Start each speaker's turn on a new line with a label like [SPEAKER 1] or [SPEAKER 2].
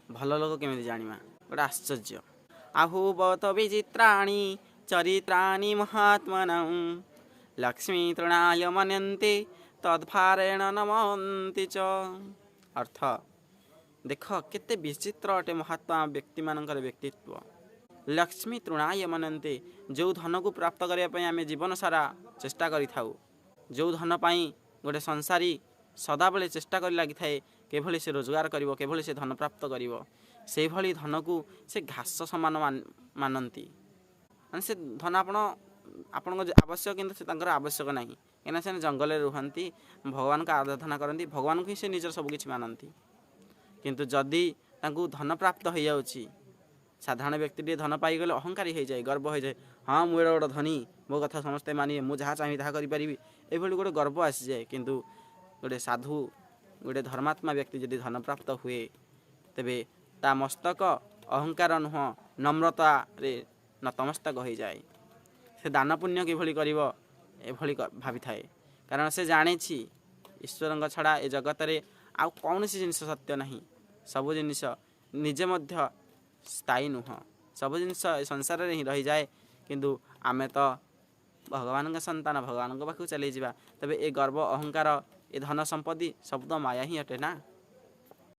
[SPEAKER 1] ଭଲ ଲୋକ କେମିତି ଜାଣିବା? ଗୋଟେ ଆଶ୍ଚର୍ଯ୍ୟ। ଆହୁ ବତ ବିଚିତ୍ରାଣି ଚରିତ୍ରାଣି ମହାତ୍ମନଂ ଲକ୍ଷ୍ମୀ ତୃଣାୟ ମନ୍ୟନ୍ତେ ତଦ୍ଭାରେଣ ନମନ୍ତି ଚ। ଅର୍ଥ, ଦେଖ କେତେ ବିଚିତ୍ର ଅଟେ ମହାତ୍ମା ବ୍ୟକ୍ତିମାନଙ୍କର ବ୍ୟକ୍ତିତ୍ୱ। ଲକ୍ଷ୍ମୀ ତୃଣାୟ ମନନ୍ତେ, ଯେଉଁ ଧନକୁ ପ୍ରାପ୍ତ କରିବା ପାଇଁ ଆମେ ଜୀବନ ସାରା ଚେଷ୍ଟା କରିଥାଉ, ଯେଉଁ ଧନ ପାଇଁ ଗୋଟେ ସଂସାରୀ ସଦାବେଳେ ଚେଷ୍ଟା କରି ଲାଗିଥାଏ କିଭଳି ସେ ରୋଜଗାର କରିବ, କିଭଳି ସେ ଧନ ପ୍ରାପ୍ତ କରିବ, ସେଇଭଳି ଧନକୁ ସେ ଘାସ ସମାନ ମାନନ୍ତି। ମାନେ ସେ ଧନ ଆପଣ ଆପଣଙ୍କ ଆବଶ୍ୟକ, କିନ୍ତୁ ସେ ତାଙ୍କର ଆବଶ୍ୟକ ନାହିଁ, କାହିଁକିନା ସେମାନେ ଜଙ୍ଗଲରେ ରୁହନ୍ତି, ଭଗବାନଙ୍କ ଆରାଧନା କରନ୍ତି, ଭଗବାନଙ୍କୁ ହିଁ ସେ ନିଜର ସବୁକିଛି ମାନନ୍ତି। କିନ୍ତୁ ଯଦି ତାଙ୍କୁ ଧନ ପ୍ରାପ୍ତ ହୋଇଯାଉଛି, ସାଧାରଣ ବ୍ୟକ୍ତିଟିଏ ଧନ ପାଇଗଲେ ଅହଙ୍କାରୀ ହେଇଯାଏ, ଗର୍ବ ହେଇଯାଏ। ହଁ, ମୁଁ ଏଡ଼େ ବଡ଼ ଧନୀ, ମୋ କଥା ସମସ୍ତେ ମାନିବେ, ମୁଁ ଯାହା ଚାହିଁବି ତାହା କରିପାରିବି, ଏଭଳି ଗୋଟେ ଗର୍ବ ଆସିଯାଏ। କିନ୍ତୁ ଗୋଟେ ସାଧୁ, ଗୋଟେ ଧର୍ମାତ୍ମା ବ୍ୟକ୍ତି ଯଦି ଧନ ପ୍ରାପ୍ତ ହୁଏ, ତେବେ ତା ମସ୍ତକ ଅହଙ୍କାର ନୁହଁ, ନମ୍ରତାରେ ନତମସ୍ତକ ହୋଇଯାଏ। ସେ ଦାନ ପୁଣ୍ୟ କିଭଳି କରିବ ଏଭଳି ଭାବିଥାଏ, କାରଣ ସେ ଜାଣିଛି ଈଶ୍ୱରଙ୍କ ଛଡ଼ା ଏ ଜଗତରେ ଆଉ କୌଣସି ଜିନିଷ ସତ୍ୟ ନାହିଁ। ସବୁ ଜିନିଷ ନିଜେ ମଧ୍ୟ ସ୍ଥାୟୀ ନୁହଁ, ସବୁ ଜିନିଷ ଏ ସଂସାରରେ ହିଁ ରହିଯାଏ। କିନ୍ତୁ ଆମେ ତ ଭଗବାନଙ୍କ ସନ୍ତାନ, ଭଗବାନଙ୍କ ପାଖକୁ ଚାଲିଯିବା। ତେବେ ଏ ଗର୍ବ, ଅହଙ୍କାର, ଏ ଧନ ସମ୍ପତ୍ତି ସବୁ ତ ମାୟା ହିଁ ଅଟେ ନା?